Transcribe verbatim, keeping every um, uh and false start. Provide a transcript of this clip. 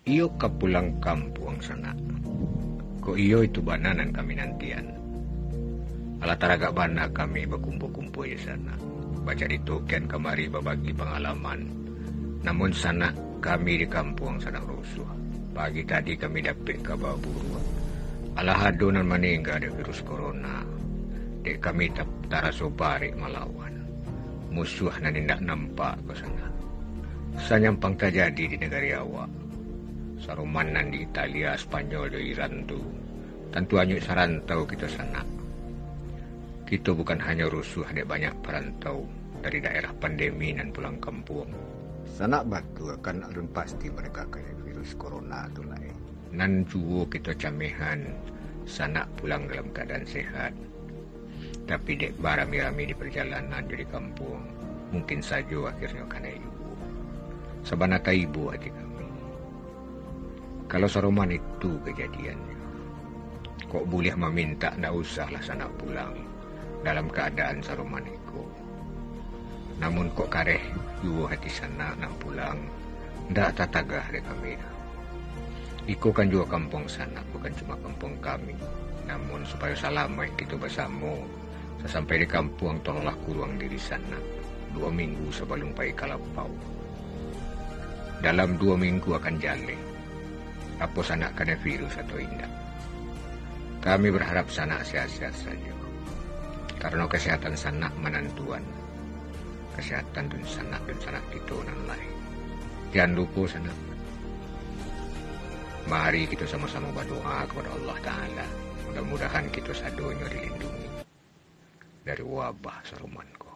Iyo ka pulang kampuang, sanak. Kok iyo itu bana nan kami nantian. Alah taragak bana kami bakumpua-kumpua di sanak. Bacarito kian kamari babagi pangalaman. Namun sanak, kami di kampuang sadang rusuah. Pagi tadi kami dapek kaba buruak. Alah ado nan maningga dek virus corona. Dek kami ta-, taraso barek malawan. Musuah nan indak nampak ko sanak. Sanyampang tajadi di nagari awak. Saroman nan di Italia, Spanyol, jo Iran tu, tantu anyuik sarantau kito sanak. Kito bukan hanyo rusuah dek banyak parantau dari daerah pandemi nan pulang kampuang. Sanak batua kan alun pasti mereka kena virus corona tu lai. Nan juo kito camehan, sanak pulang dalam keadaan sehat. Tapi dek barami-rami di perjalanan jo di kampuang, mungkin sajo akhirnyo kanai juo. Sabana taibo ati kami. Kalau saroman itu kajadiannyo, kok buliah mamintak ndak usahlah sanak pulang dalam keadaan saroman iko. Namun kok kareh juo hati sanak nak pulang, ndak tatagah dek kami doh. Iko kan juo kampuang sanak, bukan cuma kampuang kami. Namun supayo salamaik kito basamo, sasampai di kampuang tolonglah kuruang diri sanak duo minggu sabalum pai ka lapau. Dalam duo minggu akan jaleh, apo sanak kanai virus atau indak. Kami berharap sanak sehat-sehat sajo, karano kesehatan sanak manantuan kesehatan dunsanak-dunsanak kito nan lain. Jan lupo sanak, mari kito samo-samo badoa kapado Allah Ta'ala, mudah-mudahan kito sadonyo dilindungi dari wabah saroman ko.